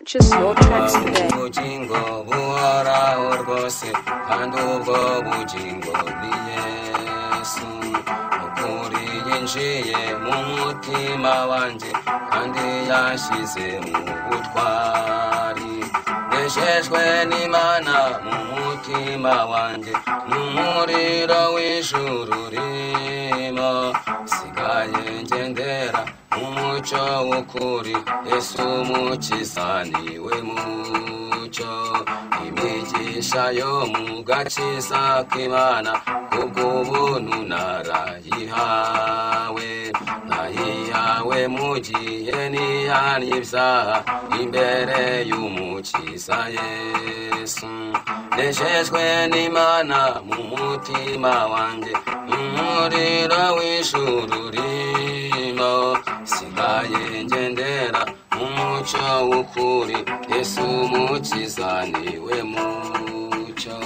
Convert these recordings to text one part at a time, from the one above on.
Purchase your tracks today. Ubugingo buhoraho rwose, kandi ubwo bugingo ni Yesu. Ukuri yinjiye mu mutima wanjye, kandi yashyize mu butwari. Nejejwe n'Imana mu mutima wanjye, n'umuriro w'ijuru urimo. Sigaye ngendera mu mucyo w'ukuri, Yesu Umukiza niwe mucyo. Imigisha yo mu gakiza k'Imana, kubw'ubuntu narayihawe. Nayihawe mu gihe nihannye ibyaha, imbere y'Umukiza Yesu. Nejejwe n'Imana mu mutima wanjye, umuriro w'ijuru urimo. Sigaye ngendera mu mucyo w'ukuri, Yesu Umukiza niwe mucyo.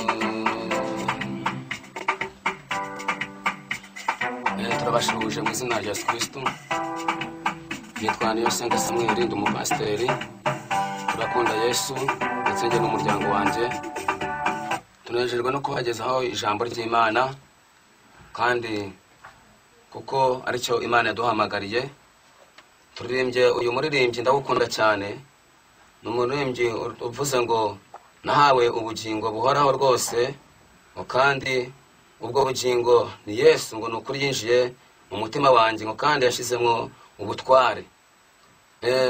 Turabashuhuje mu izina rya Yesu Kristo. Nitwa Niyosenga Samuel, ndi umupasiteri. Turakunda Yesu ndetse njye n'umuryango wanjye. Tunejejwe no kubagezaho ijambo ry'Imana, kandi kuko aricyo Imana yaduhamagariye. Turirimbye uyu muririmbyi ndawukunda cyane. Ni umuririmbyi uvuze ngo nahawe ubugingo buhoraho rwose, ngo kandi ubwo bugingo ni Yesu, ngo ni ukuri yinjiye mu mutima wanjye, ngo kandi yashyizemo ubutware.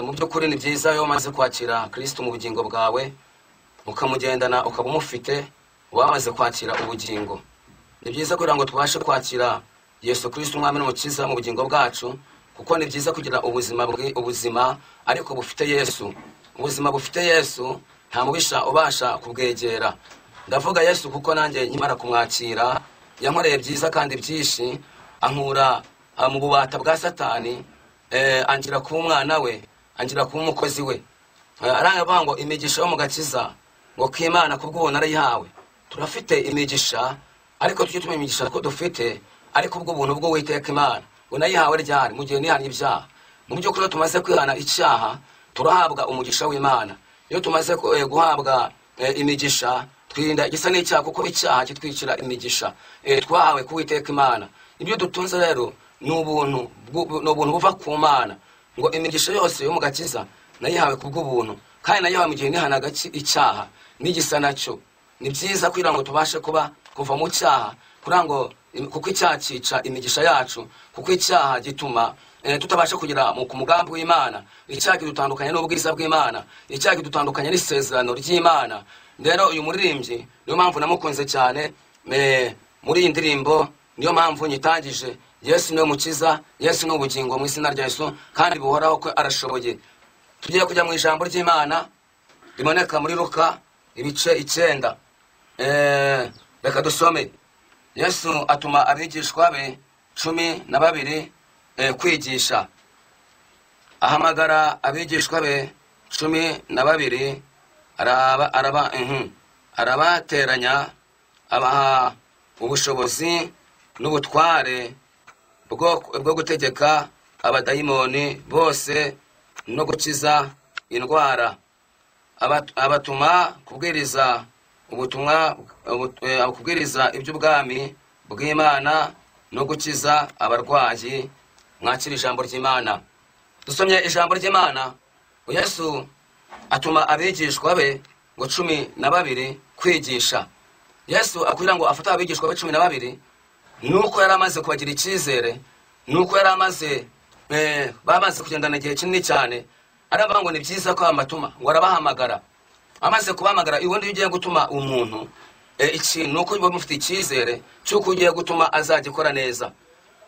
Mu by'ukuri ni byiza iyo umaze kwakira Kristo mu bugingo bwawe, ukamugendana, ukaba umufite, wamaze kwakira ubugingo. Ni byiza kugira ngo tubashe kwakira Yesu Kristo Umwami n'Umukiza mu bugingo bwacu, kuko ni byiza kugira ubuzima ariko bufite Yesu. Ubuzima bufite Yesu nta mubisha ubasha kubwegera. Ndavuga Yesu kuko nanjye nkimara kumwakira yankoreye byiza kandi byinshi, ankura mu bubata bwa Satani, angira kuba umwana we, angira kuba umukozi we. Aravuga ngo imigisha yo mu gakiza ngo k'Imana kubw'ubuntu narayihawe. Turafite imigisha, ariko tujye tumenya imigisha ko dufite, ariko ubw'ubuntu bw'Uwiteka Imana ngo nayihawe ryari? Mu gihe nihannye ibyaha. Mu by'ukuri iyo tumaze kwihana icyaha turahabwa umugisha w'Imana. Iyo tumaze guhabwa imigisha, twirinda igisa n'icyaha, kuko icyaha kitwicira imigisha twahawe ku Uwiteka Imana. Ibyo dutunze rero ni ubuntu buva ku Mana. Ngo imigisha yose yo mu gakiza nayihawe kubw'ubuntu, kandi nayihawe mu gihe nihanaga icyaha n'igisa nacyo. Ni byiza kugira ngo tubashe kuba kuva mu cyaha, kugira ngo kuko icyaha cyica imigisha yacu, kuko icyaha gituma tutabasha kugera ku mugambi w'Imana. Icyaha kidutandukanya n'ubwiza bw'Imana, icyaha kidutandukanya n'isezerano ry'Imana. Rero uyu muririmbyi niyo mpamvu namukunze cyane muri iyi ndirimbo, niyo mpamvu nyitangije. Yesu niwe Mukiza, Yesu ni ubugingo mu izina rya Yesu, kandi buhoraho ko arashoboye. Tugiye kujya mu ijambo ry'Imana riboneka muri Luka ibice 9. Reka dusome. Yesu atuma abigishwa be 12 kwigisha. Ahamagara abigishwa be 12, arabateranya, abaha ubushobozi n'ubutware bwo gutegeka abadayimoni bose no gukiza indwara. Abatuma kubwiriza ubutumwa, kubwiriza iby'ubwami bw'Imana no gukiza abarwayi. Mwakira ijambo ry'Imana. Dusomye ijambo ry'Imana. Yesu atuma abigishwa be ngo 12 kwigisha. Yesu akugira ngo afate abigishwa be 12, nuko yari amaze kubagira icyizere, nuko yari amaze bamaze kugendana igihe kinini cyane. Aravuga ngo ni byiza ko amatuma, ngo arabahamagara. Amaze kubahamagara, ubundi iyo ugiye gutuma umuntu ikintu, nuko uba mufite icyizere cy'uko ugiye gutuma azagikora neza.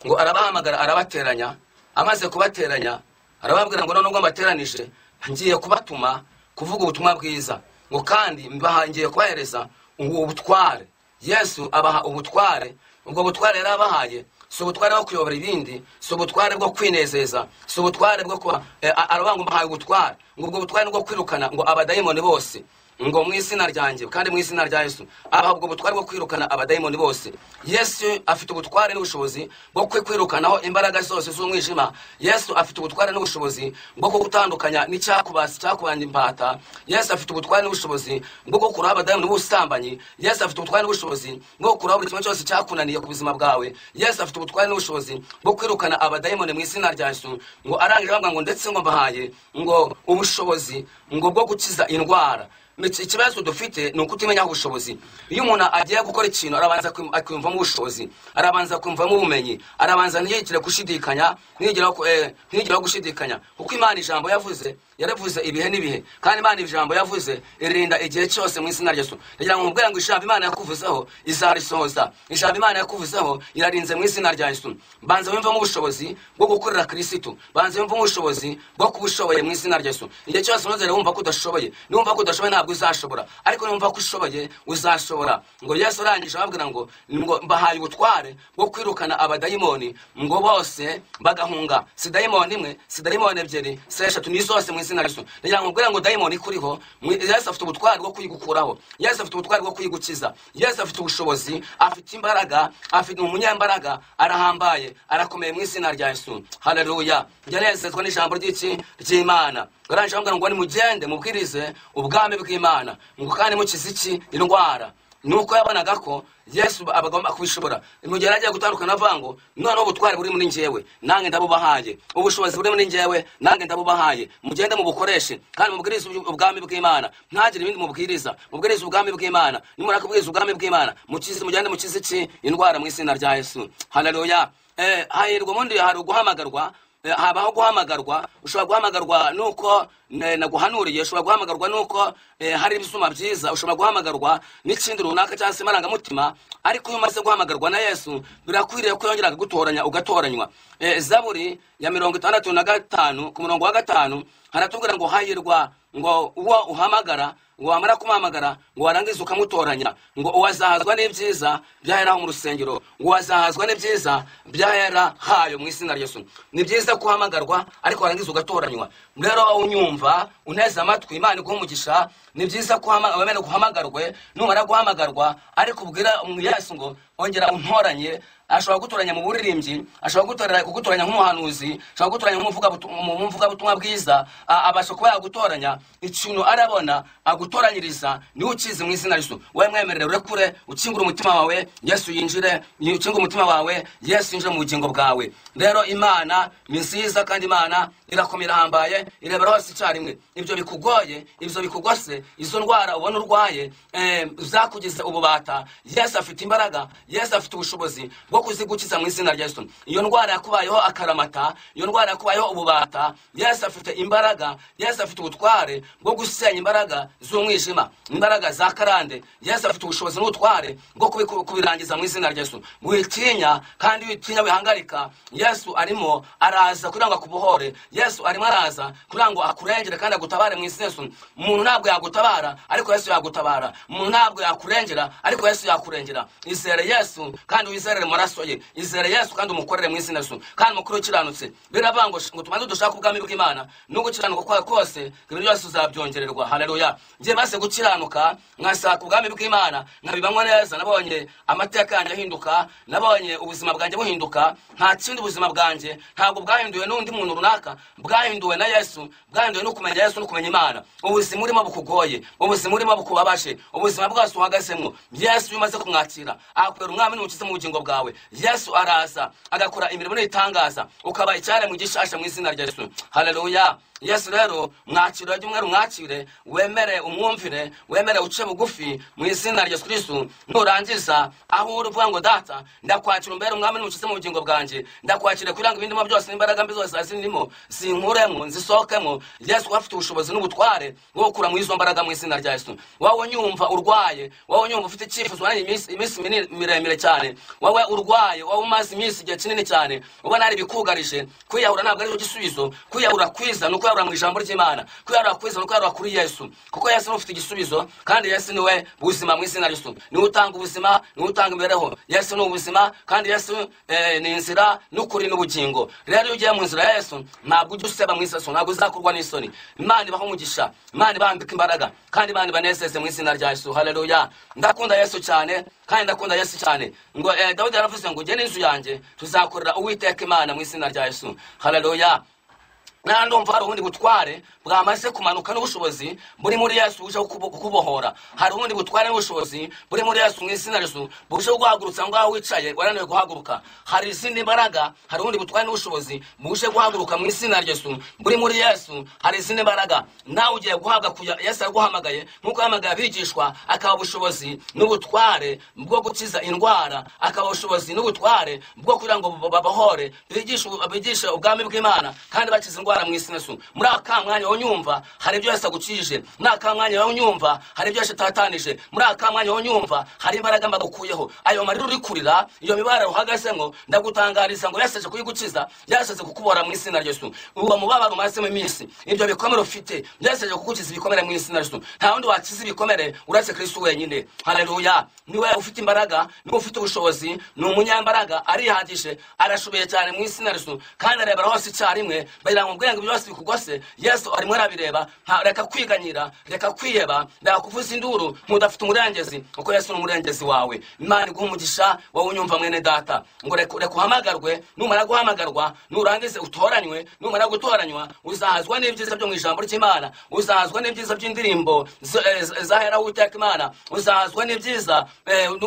Ngo arabahamagara, arabateranya. Amaze kubateranya arababwira ngo none ubwo mbateranije ngiye kubatuma kuvuga ubutumwa bwiza, ngo kandi ngiye kubahereza ubu butware. Yesu abaha ubutware. Ubwo butware yari abahaye si ubutware bwo kuyobora ibindi, si ubutware bwo kwinezeza, si ubutware bwo kuba aravuga ngo mbahaye ubutware, ngo ubwo butware bwo kwirukana ngo abadayimoni bose. ngo mu izina ryanjye kandi mu izina rya Yesu abahabwa ubutware bwo kwirukana abadayimoni bose. Yesu afite ubutware n'ubushobozi bwo kwirukanaho imbaraga zose z'umwijima. Yesu afite ubutware n'ubushobozi bwo kugutandukanya n'icyakubasi cyakubanye imbata. Yesu afite ubutware n'ubushobozi bwo gukuraho abadayimoni b'ubusambanyi. Yesu afite ubutware n'ubushobozi bwo gukuraho buri kimwe cyose cyakunaniye ku buzima bwawe. Yesu afite ubutware n'ubushobozi bwo kwirukana abadayimoni mu izina rya Yesu. Ngo arangije avuga ngo ndetse ngo mbahaye ngo ubushobozi ngo bwo gukiza indwara. Ikibazo dufite ni ukutimenya ubushobozi. Iyo umuntu agiye gukora ikintu arabanza akumvamo ubushobozi, arabanza kumvamo ubumenyi, arabanza ntiyigire gushidikanya, ntiyigire gushidikanya, kuko Imana ijambo yavuze yaravuze ibihe n'ibihe, kandi Imana ijambo yavuze irinda igihe cyose mu izina rya Yesu. Ndagira ngo mubwire ngo ijambo Imana yakuvuzeho izarisohoza, ijambo Imana yakuvuzeho irarinze mu izina rya Yesu. Banza wumvamo ubushobozi bwo gukorera Kristo, banza wumvamo ubushobozi bwo kubushoboye mu izina rya Yesu. Igihe cyose unozere wumva ko udashoboye, niwumva ko udashoboye ntabwo uzashobora, ariko niwumva ko ushoboye uzashobora. Ngo Yesu arangije ababwira ngo mbahaye ubutware bwo kwirukana abadayimoni ngo bose bagahunga, si dayimoni imwe, si dayimoni ebyiri, si eshatu, ni zose mu izina rya Yesu. Ndagira ngo mubwire ngo dayimoni ikuriho, Yesu afite ubutware bwo kuyigukuraho, Yesu afite ubutware bwo kuyigukiza, Yesu afite ubushobozi, afite imbaraga, afite umunyambaraga, arahambaye, arakomeye mu izina rya Yesu. Haleluya. Ngenezezwa n'ijambo ry'iki ry'Imana. Arangije ababwira ngo nimugende mubwirize ubwami bw'Imana, ngo kandi mukize iki indwara. Nuko yabonaga ko Yesu abagomba kubishobora. Mu gihe agiye gutandukana avuga ngo noneho ubutware buri muri njyewe nange ndabubahaye, ubushobozi buri muri njyewe nange ndabubahaye, mugende mubukoreshe kandi mubwirize ubwami bw'Imana, ntagire ibindi mubwiriza, mubwirize ubwami bw'Imana. Nimara kubwiriza ubwami bw'Imana mukize, mugende mukize iki indwara mu izina rya Yesu. Haleluya. Hahirwa ubundi hari uguhamagarwa, habaho guhamagarwa. Ushobora guhamagarwa nuko naguhanuriye, ushobora guhamagarwa nuko hari ibisuma byiza, ushobora guhamagarwa n'ikindi runaka cyangwa se amarangamutima, ariko iyo umaze guhamagarwa na Yesu birakwiriye ko yongera akagutoranya ugatoranywa. Zaburi ya 65 ku murongo wa 5 haratubwira ngo hahirwa ngo uwo uhamagara, ngo wamara kumuhamagara ngo warangiza ukamutoranya, ngo uwazahazwa n'ibyiza byahera mu rusengero, ngo uwazahazwa n'ibyiza byahera hayo mu izina rya Yesu. Ni byiza guhamagarwa ariko warangiza ugatoranywa. Rero unyumva uneze amatwi, Imana iguhe umugisha. Ni byiza wemere guhamagarwe, numara guhamagarwa ariko ubwira Yesu ngo ongera untoranye. Ashobora gutoranya mu buririmbyi, ashobora kugutoranya nk'umuhanuzi, ashobora gutoranya nk'umuvugabutumwa bwiza, abasha kuba yagutoranya ikintu arabona agutoranyiriza, niwe ukizi mu izina rya Yesu. Wowe mwemerere urekure, ukingure umutima wawe Yesu yinjire, ukingure umutima wawe Yesu yinjire mu bugingo bwawe. Rero Imana ni nziza kandi Imana irakomera, ihambaye, irebera hose icyarimwe. Ibyo bikugoye, ibyo bikugose, izo ndwara ubona urwaye zakugize ububata, Yesu afite imbaraga, Yesu afite ubushobozi bwo kuzigukiza mu izina rya Yesu. Iyo ndwara yakubayeho akaramata, iyo ndwara yakubayeho ububata, Yesu afite imbaraga, Yesu afite ubutware bwo gusenya imbaraga z'umwijima, imbaraga za karande. Yesu afite ubushobozi n'ubutware bwo kubirangiza mu izina rya Yesu. Witinya kandi witinya wihangarika, Yesu arimo araza kugira ngo akubohore, Yesu arimo araza kugira ngo akurengere kandi agutabare mu izina rya Yesu. Umuntu ntabwo yagutabara ariko Yesu yagutabara, umuntu ntabwo yakurengera ariko Yesu yakurengera. Izere Yesu kandi wizerere maraso ye, izere Yesu kandi umukorere mu izina rya Yesu, kandi mukuru ukiranutse. Biravuga ngo tubanze dushake ubwami bw'Imana no gukiranuka kwawe kose, ibintu byose uzabyongererwa. Haleluya. Ngiye maze gukiranuka nkasaka ubwami bw'Imana nkabibanywa neza, nabonye amateka yanjye ahinduka, nabonye ubuzima bwanjye buhinduka. Nta kindi, ubuzima bwanjye ntabwo bwahinduwe n'undi muntu runaka, bwahinduwe na Yesu, bwahinduwe no kumenya Yesu no kumenya Imana. Ubuzima urimo bukugoye, ubuzima urimo bukubabaje, ubuzima bwose uhagazemo, Yesu umaze kumwakira akubera umwami n'umukiza mu bugingo bwawe. Yesu araza agakora imirimo n'itangaza, ukaba icyaremwe gishasha mu izina rya Yesu. Haleluya. Yesu rero mwakire, ujye mwakire, wemere umwumvire, wemere uce bugufi mu izina rya Yesu Kristo. Nurangiza aho uri uvuga ngo data ndakwakira umbere umwami n'umukiza mu bugingo bwanjye, ndakwakira kugira ngo ibindimo byose n'imbaraga mbi zose zirimo zinkuremo nzisohokemo. Yesu afite ubushobozi n'ubutware bwo gukura mu izo mbaraga mu izina rya Yesu. Wowe unyumva urwaye, wowe unyumva ufite icyifuzo iminsi miremire cyane, wowe urwaye Urwaye, waba umaze iminsi igihe kinini cyane ubona hari ibikugarije, kwiyahura ntabwo ari cyo gisubizo. Kwiyahura kwiza ni ukwiyahura mu ijambo ry'Imana. Kwiyahura kwiza ni ukwiyahura kuri Yesu, kuko Yesu ni ufite igisubizo, kandi Yesu niwe buzima mu izina rya Yesu. Niwe utanga ubuzima, niwe utanga imibereho. Yesu ni ubuzima, kandi Yesu ni inzira n'ukuri n'ubugingo. Rero iyo ugiye mu nzira ya Yesu ntabwo ujya useba mu isaso, ntabwo uzakurwa n'isoni. Imana ibaha umugisha, Imana ibambika imbaraga, kandi Imana ibanezeze mu izina rya Yesu. Haleluya. Ndakunda Yesu cyane, kandi ndakunda Yesu cyane. Ngo Dawidi yaravuze ngo njye n'inzu yanjye tuzakorera Uwiteka Imana mu izina rya Yesu. Haleluya. Ndumva hari ubundi butware bwamaze kumanuka n'ubushobozi buri muri Yesu buje kukubohora. Hari ubundi butware n'ubushobozi buri muri Yesu mu izina rya Yesu buje guhagurutsa ngaho wicaye warananiwe guhaguruka. Hari izindi mbaraga, hari ubundi butware n'ubushobozi buje guhaguruka mu izina rya Yesu buri muri Yesu. Hari izindi mbaraga nawe ugiye guhabwa. Yesu araguhamagaye nk'uko yahamagaye abigishwa, akaba ubushobozi n'ubutware bwo gukiza indwara, akaba ubushobozi n'ubutware bwo kugira ngo babohore, bigishe ubwami bw'Imana kandi bakize indwara mu isi Yesu. Muri aka mwanya wonyumva hari ibyo Yesu agukijije, muri aka mwanya wonyumva hari ibyo Yesu atatanije, muri aka mwanya wonyumva hari imbaraga mbagukuyeho. Ayo marira uri kurira, iyo mibabaro uhagazemo, ndagutangariza ngo Yesu aje kuyigukiza, Yesu aje kukubora mu izina rya Yesu. Uwo mubabaro umazemo iminsi, ibyo bikomere ufite, Yesu aje kugukiza ibikomere mu izina rya Yesu. Nta wundi wakiza ibikomere uretse Kristo wenyine. Haleluya. Niwe ufite imbaraga, niwe ufite ubushobozi, ni umunyambaraga, arihagije, arashoboye cyane mu izina rya Yesu, kandi arebera hose icyarimwe. Bagira ngo ubwenge byose bikugose, Yesu arimo arabireba. Reka kwiganyira, reka kwiheba, reka kuvuza induru nk'udafite umurengezi, kuko Yesu ni umurengezi wawe. Imana iguhe umugisha wowe unyumva mwene data. Ngo reka uhamagarwe, numara guhamagarwa nurangize utoranywe, numara gutoranywa uzahazwa n'ibyiza byo mu ijambo ry'Imana, uzahazwa n'ibyiza by'indirimbo zahera Uwiteka Imana, uzahazwa n'ibyiza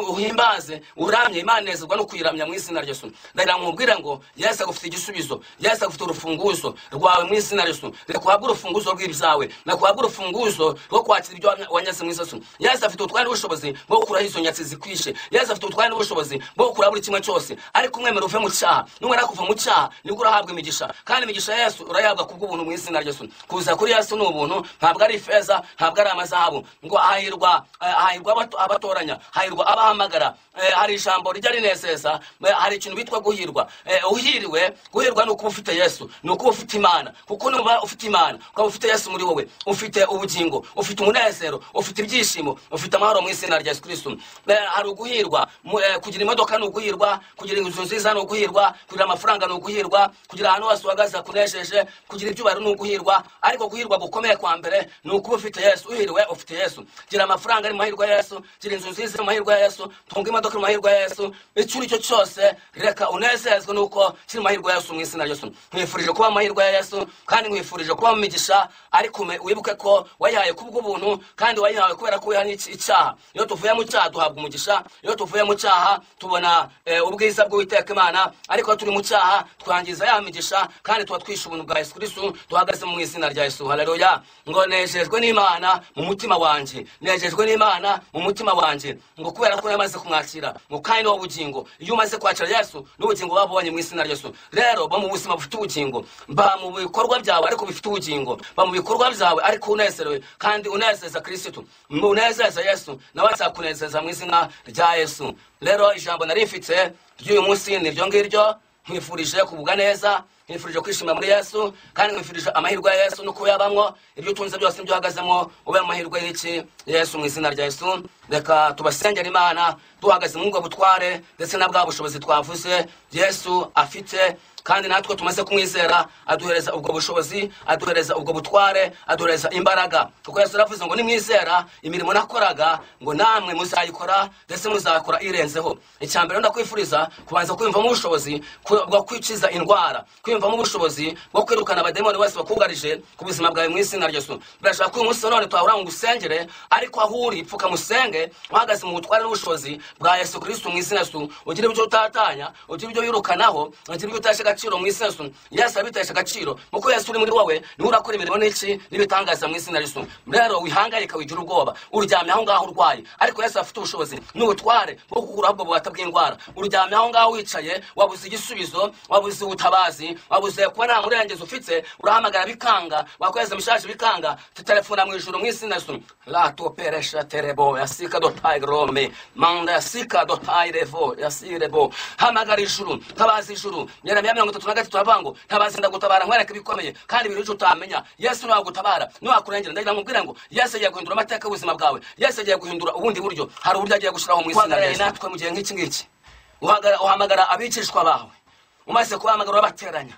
uhimbaze, uramye Imana inezezwa no kuyiramya mu izina rya Yesu. Ndagira ngo nkubwire ngo Yesu agufite igisubizo, Yesu agufite urufunguzo rwawe mu izina rya Yesu. Reka uhabwe urufunguzo rw'ibyawe, reka uhabwe urufunguzo rwo kwakira ibyo wanyaze mu izina rya Yesu. Yesu afite ubutware n'ubushobozi bwo gukuraho izo nyatsi zikwishe. Yesu afite ubutware n'ubushobozi bwo gukuraho buri kimwe cyose, ariko umwemere uve mu cyaha. Numara kuva mu cyaha nibwo urahabwa imigisha, kandi imigisha ya Yesu urayahabwa kubw'ubuntu mu izina rya Yesu. Kuza kuri Yesu ni ubuntu, ntabwo ari ifeza, ntabwo ari amazahabu. Ngo hahirwa abatoranya, hahirwa abahamagara. Hari ijambo rijya rinezeza, hari ikintu bitwa guhirwa. Uhiriwe, guhirwa ni ukuba ufite Yesu, ni ukuba ufite Imana. Kuko nuba ufite Imana, ukaba ufite Yesu muri wowe, ufite ubugingo, ufite umunezero, ufite ibyishimo, ufite amahoro mu izina rya Yesu Kristo. Hari uguhirwa, kugira imodoka ni uguhirwa, kugira inzu nziza ni uguhirwa, kugira amafaranga ni uguhirwa, kugira ahantu hose uhagaze hakunejeje, kugira ibyubahiro ni uguhirwa. Ariko guhirwa gukomeye kwa mbere ni ukuba ufite Yesu. Uhiriwe ufite Yesu. Gira amafaranga ari mu mahirwe ya Yesu, gira inzu nziza mu mahirwe ya Yesu, tunga imodoka mu mahirwe ya Yesu. Icyo uri cyo cyose reka unezezwe nuko kiri mu mahirwe ya Yesu mu izina rya Yesu. Nkwifurije kuba mu mahirwe ya Yesu, kandi nkwifurije kuba mu migisha, ariko wibuke ko wayihaye kubw'ubuntu, kandi wayihawe kubera ko wihanye icyaha. Iyo tuvuye mu cyaha duhabwa umugisha, iyo tuvuye mu cyaha tubona ubwiza bw'Uwiteka Imana, ariko turi mu cyaha twangiza ya migisha, kandi tuba twishe ubuntu bwa Yesu Kristo duhagaze mu izina rya Yesu. Haleluya. Ngo nejejwe n'Imana mu mutima wanjye, nejejwe n'Imana mu mutima wanjye, ngo kubera ko yamaze kumwakira, ngo kandi ni ubugingo. Iyo umaze kwakira Yesu n'ubugingo babonye mu izina rya Yesu. Rero ba mu buzima bufite ubugingo, ba mu bikorwa byawe ariko bifite ubugingo, ba mu bikorwa byawe ariko unezerewe kandi unezeza Kristo, unezeza Yesu, nawe azakunezeza mu izina rya Yesu. Rero ijambo nari mfite ry'uyu munsi ni iryo ngiryo. Nkwifurije kuvuga neza, nkwifurije kwishima muri Yesu, kandi nkwifurije amahirwe ya Yesu no kuyabamwo. Ibyo utunze byose n'ibyo uhagazemo ube amahirwe y'iki Yesu mu izina rya Yesu. Reka tubasengere Imana duhagaze mu bwo butware ndetse na bwa bushobozi twavuze Yesu afite, kandi natwe tumaze kumwizera aduhereza ubwo bushobozi, aduhereza ubwo butware, aduhereza imbaraga. Kuko Yesu yaravuze ngo nimwizera imirimo nakoraga ngo namwe muzayikora, ndetse muzakora irenzeho. Icya mbere ndakwifuriza kubanza kwiyumvamo ubushobozi bwo kwikiza indwara, kwiyumvamo ubushobozi bwo kwirukana abademoni bose bakugarije ku buzima bwawe mu izina rya Yesu. Birashobora ko uyu munsi none twahura ngo usengere, ariko aho uri pfuka musenge uhagaze mu butware n'ubushobozi bwa Yesu Kristo mu izina rya Yesu. Ugire ibyo utatanya, ugire ibyo wirukanaho, ugire ibyo utesha agaciro mu izina rya Yesu. Yesu abitesha agaciro, kuko Yesu uri muri wowe niwe urakora imirimo n'iki n'ibitangaza mu izina rya Yesu. Rero wihangayika, wigira ubwoba, uryamye aho ngaho urwaye, ariko Yesu afite ubushobozi n'ubutware bwo kukuraho ubwo bubata bw'indwara. Uryamye aho ngaho wicaye, wabuze igisubizo, wabuze ubutabazi, Wabuze kuba nta murengezi ufite, urahamagara bikanga, wakweza mishaje bikanga, tutelefona mu ijuru mu izina Yesu. La toperesha terebo yasika do tagrome manda yasika do tairevo yasirebo. Hamagara ijuru, tabaza ijuru. Yeremiya 33 avango tabaza ndagutabara nkwereka ibikomeye kandi ibintu utamenya. Yesu nagutabara niwakurengera. Ndagira nkubwira ngo Yesu agiye guhindura amateka y'ubuzima bwawe. Yesu agiye guhindura ubundi buryo, hari uburyo agiye gushiraho mu izina rya Yesu. Natwe mu gihe nk'iki ngiki uhamagara abicishwa bawe, umaze kubahamagara urabateranya,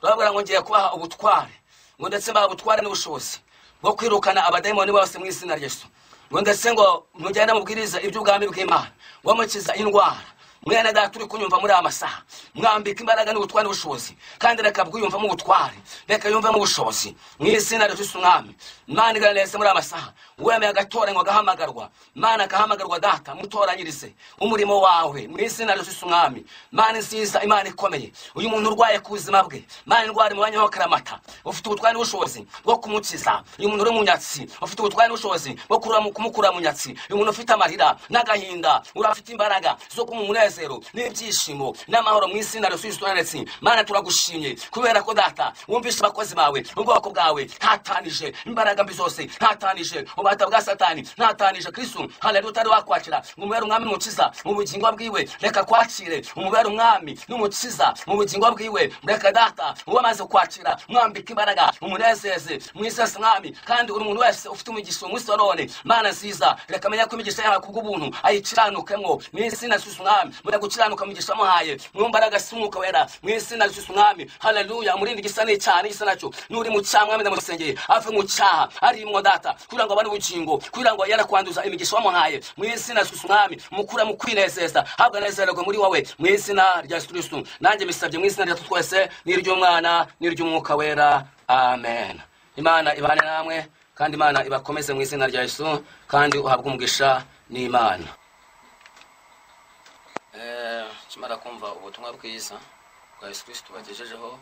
urababwira ngo ngiye kubaha ubutware, ngo ndetse mbaha ubutware n'ubushobozi bwo kwirukana abadayimoni bose mu izina rya Yesu, ngo ndetse ngo mugende mubwirize iby'ubwami bw'Imana, ngo mukiza indwara. Mwene data uri kunyumva muri aya masaha, mwambika imbaraga n'ubutware n'ubushobozi, kandi reka bwiyumvamo ubutware, reka yumvemo ubushobozi mu izina rya Yesu Umwami. Imana iganirize muri aya masaha, wemeye agatora ngo agahamagarwa, Imana agahamagarwa data, mutoranyirize umurimo wawe mu izina rya Yesu Umwami. Imana nziza, Imana ikomeye, uyu muntu urwaye ku buzima bwe, Imana indwara imubanyeho karamata, ufite ubutware n'ubushobozi bwo kumukiza. Uyu muntu uri mu nyatsi, ufite ubutware n'ubushobozi bwo kumukura mu nyatsi. Uyu muntu ufite amarira n'agahinda, urafite imbaraga zo kumumunezero n'ibyishimo n'amahoro mu izina rya Yesu Kristo. Mana turagushimye kubera ko data wumvise abakozi bawe, ubwoko bwawe, ntatanije imbaraga mbi zose, ntatanije ububata bwa Satani, ntatanije Kristo. Haleluya, utari wakwakira ngo umubere umwami n'umukiza mu bugingo bwiwe, reka kwakire umubere umwami n'umukiza mu bugingo bwiwe. Reka data uwamaze kwakira mwambike imbaraga, umunezeze mu izina Mwami. Kandi uri umuntu wese ufite umugisha umunsi wa none, Mana nziza, reka menya ko imigisha yawe kubw'ubuntu ayikiranukemo mu izina rya Yesu Mwami. Mura gukiranuka mugisha muhaye mu mbaraga z'Umwuka Wera mu izina rya Yesu Mwami. Haleluya, umurindi gisa n'icyaha n'igisa nacyo, nuri mu cyaha Mwami ndamusengeye ave mu cyaha arimwo data, kugira ngo abone ubugingo, kugira ngo yara kwanduza imigisha wamuhaye mu izina rya Yesu Mwami. Mukura mu kwinezeza, habwa nezererwe muri wowe mu izina rya Yesu Kristo. Nanjye bisabye mu izina rya twese n'iry'Umwana n'iry'Umwuka Wera, amen. Imana ibane namwe kandi Imana ibakomeze mu izina rya Yesu, kandi uhabwe umugisha n'Imana. Kimara kumva ubutumwa bwiza bwa Yesu Kristo bagejejeho,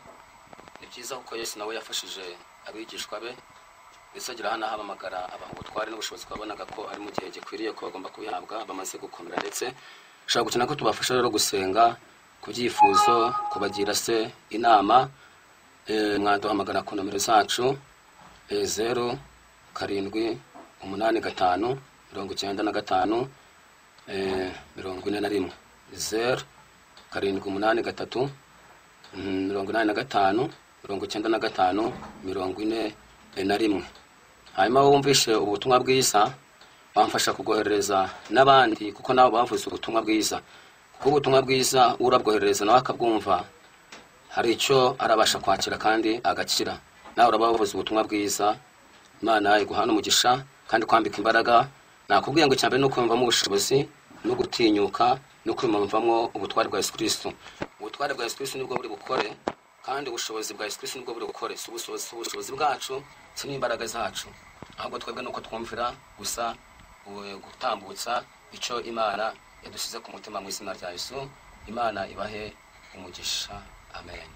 ni byiza kuko Yesu nawe yafashije abigishwa be, ndetse agira hano ahamagara abaha ubutware n'ubushobozi babonaga ko ari mu gihe gikwiriye ko bagomba kubihabwa bamaze gukomera. Ndetse ushobora gukina ko tubafasha rero gusenga ku byifuzo, kubagira se inama. Mwaduhamagara ku nomero zacu 0 7 8 5 95 41, 0 7 8 3 85 95 41. Hanyuma wumvishe ubutumwa bwiza, bamfasha kugohereza n'abandi, kuko nabo bavuze ubutumwa bwiza. Kuko ubutumwa bwiza urabwohereza nawe akabwumva, hari icyo arabasha kwakira kandi agakira. Nawe urabavuze ubutumwa bwiza, Imana iguhana umugisha kandi kwambika imbaraga. Nakubwiye ngo icyambere ni ukumvamo ubushobozi no gutinyuka no kwiyumvamo ubutware bwa Yesu Kristo. Ubutware bwa Yesu Kristo nibwo buri bukore, kandi ubushobozi bwa Yesu Kristo nibwo buri bukore. Si ubushobozi bwacu, si n'imbaraga zacu, ahubwo twebwe nuko twumvira gusa gutambutsa icyo Imana yadusize ku mutima mu izina rya Yesu. Imana ibahe umugisha, amen.